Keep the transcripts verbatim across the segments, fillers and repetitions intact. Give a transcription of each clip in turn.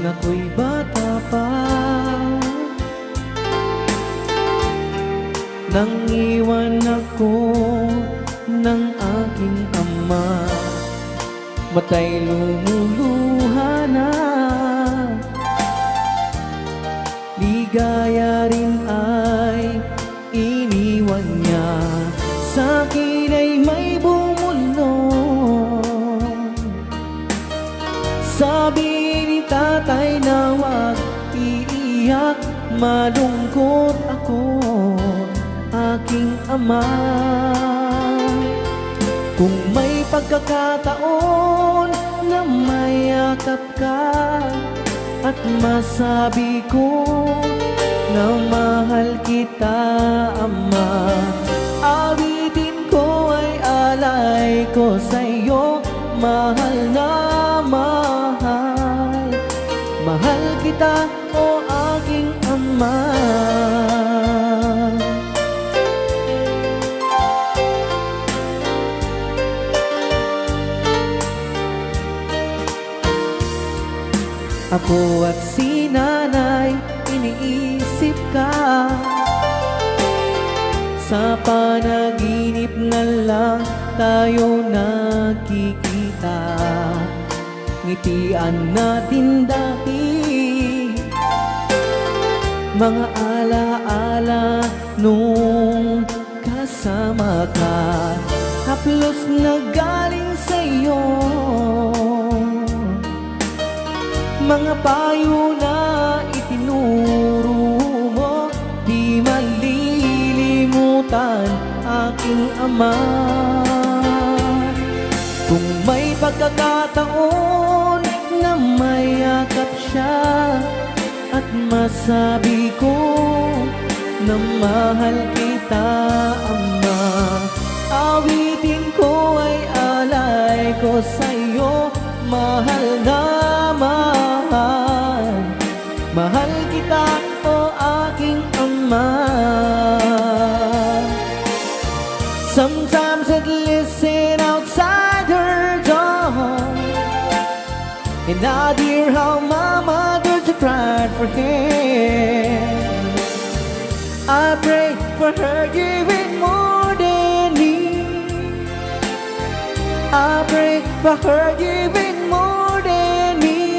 Ako'y bata pa, nang iwan ako ng aking ama. Matay lumuluha na, ligaya rin ay iniwan niya. Sa akin ay may bumulong. Sabi ni tatay na wag iiyak, malungkot ako, aking ama. Kung may pagkakataon na mayakap ka at masabi ko na mahal kita, ama, awitin ko ay alay ko sa iyo, mahal na mahal. Mahal kita, o aking ama. Apo at si nanay, iniisip ka. Sa panaginip na lang tayo nagkikita. Ngitian natin dati, mga alaala nung kasama ka. Haplos na galing sa iyo, mga payo na itinuro mo, di malilimutan, aking ama. Kung may pagkakataon na mayakap siya at masabi ko na mahal kita, ama, awitin ko ay alay ko sa iyo, mahal na mahal. Mahal kita, o aking ama. Sometimes I'd listen outside her door, and I'd hear how my mother cried for him. I pray for her even more than me. I pray for her even more than me.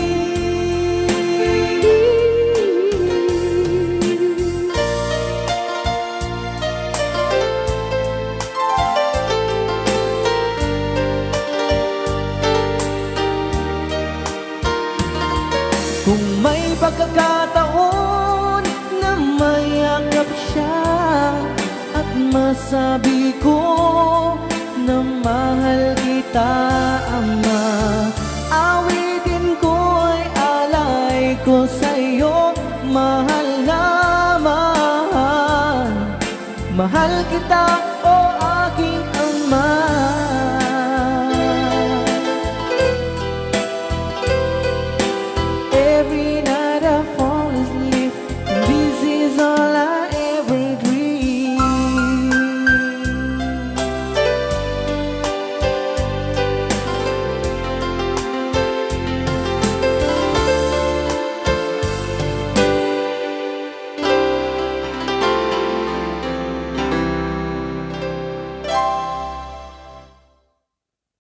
Kung may pagkakataon na mayakap siya at masabi ko na mahal kita, ama, awitin ko ay alay ko sa iyo, mahal na mahal. Mahal kita, o aking ama. Every